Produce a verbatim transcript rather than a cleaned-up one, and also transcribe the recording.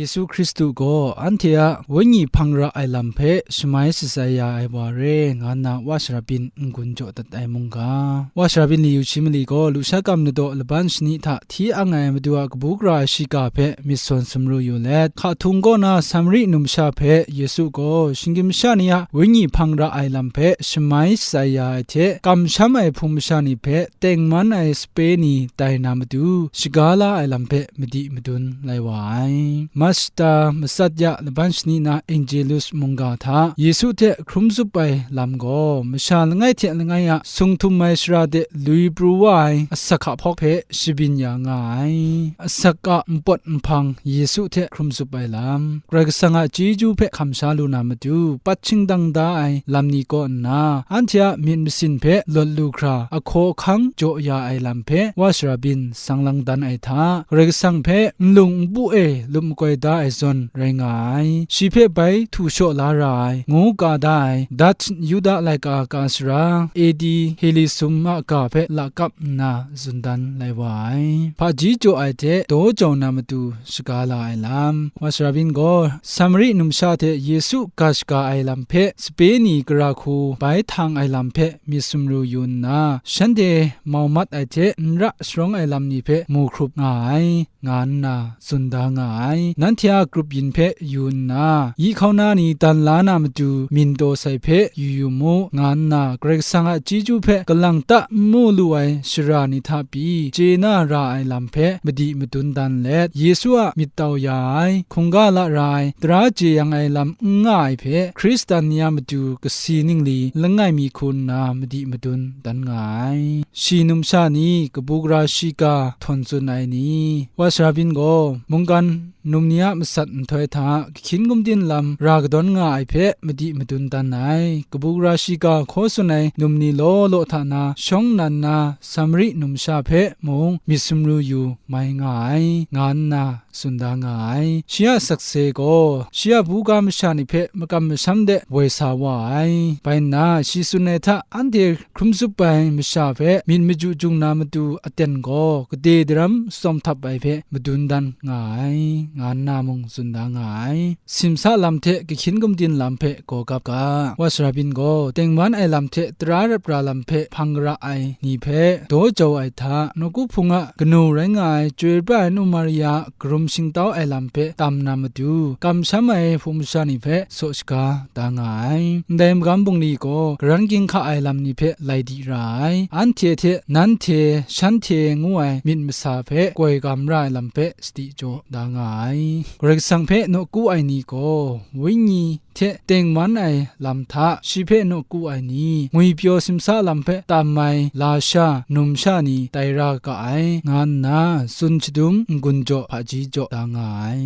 Yesu Hkristu gaw anhte a wenyi hpang ra ai lam hpe shamai shatsai ya ai wa re, nga nna Wa Sharabin n-gun jaw dat ai mungga. Wa Sharabin li yu shi mali gaw, lusha kam ladaw laban shani hta hti ang ai Madu a kabu gara ai shiga hpe myit sawn sumru yu let, hka htung kaw na Samari numsha hpe Yesu gaw shinggyim masha ni a wenyi hpang ra ai lam hpe shamai shatsai ya ai hte, kamsham ai hpung masha ni hpe tengman ai sape ni tai na matu, shaga la ai lam hpe madi madun lai wa ai. Mashta matsat ya laban shani na Angelus mungga hta Yesu hte hkrum zup ai lam gaw, masha langai hte langai a sung htum ai shara de lui pru wa ai asak hka hpawk hpe shabyin ya nga ai. Asak a npawt nhpang Yesu hte hkrum zup ai lam, Karai Kasang a chyeju hpe hkam sha lu na matu, pat shingdang da ai lam ni kaw nna, anhte a myit masin hpe lawt lu hkra, ahkaw ahkang jaw ya ai lam hpe Wa Sharabin sang lang dan ai hta, Karai Kasang hpe nlung npu e lup makoi da ai zawn rai nga ai. Shi hpe bai htu shaw la ra ai, ngu ka da ai, Dutch Yuda laika ka sara, A D Helisum a ga hpe lakap nna tsun dan lai wa ai. Hpaji jaw ai hte daw jau na matu shaga la ai lam. Wa Sharabin gaw Samari numsha hte Yesu ga shaga ai lam hpe sape ni gara hku bai htang ai lam hpe myit sumru yu nna, shanhte mau mat ai hte n ra sharawng ai lam ni hpe mu hkrup nga ai, nga nna tsun da nga ai. Nanhte a grup yin hpe yu nna, yi hkauna ni dan la na matu myin taw sai hpe yu yu mu, nga nna Karai Kasang a chyeju hpe kalang ta n mu lu ai shara ni hta pyi chye na ra ai lam hpe madi madun dan let, Yesu a myit tau ya ai, hkungga la ra ai, tara jeyang ai lam n nga ai hpe, Hkristan ni a matu kasi ningli langai mi hku nna madi madun dan nga ai. Shi numsha ni, kabu gara shiga htawn tsun ai ni, Wa Sharabin gaw mungkan num ni a matsat nhtoi hta, kahkyin gumdin lam ra kadawn nga ai hpe madi madun dan ai. Kabu gara shiga hkaw tsun ai num ni law law hta na shawng nnan na Samari numsha hpe mung myit sumru yu mai nga ai, nga nna tsun da nga ai. Shi a sakse gaw, shi a buga masha ni hpe makam masham de woi sa wa ai. Bai nna, shi tsun ai hta, anhte hkrum zup ai masha hpe myit maju jung na matu aten gaw, gade daram tsawm htap ai hpe madun dan nga ai, nga nna mung tsun da nga ai. Simsa lam hte kahkyin gumdin lam hpe gaw gap ga. Wa Sharabin gaw tengman ai lam hte tara rap ra lam hpe hpang gara ai ni hpe daw jau ai hta, nawku hpung a kanu rai nga ai Chyoi pra ai nu Maria karum shingtau ai lam hpe tam na matu, kamsham ai hpung masha ni hpe saw shaga da nga ai. Ndai magam bungli gaw karan ginhka ai lam ni hpe lai di ra ai. Anhte hte nanhte, shanhte ngu ai myit masa hpe koi gam ra ai lam hpe sadi jaw da nga ai. Karai Kasang hpe nawku ai ni gaw, Wenyi hte tengman ai lam hta shi hpe nawku ai ni, ngwipyaw simsa lam hpe tam ai lasha, numsha ni tai ra ga ai, nga nna tsun shadum n-gun jaw hpaji jaw da nga ai.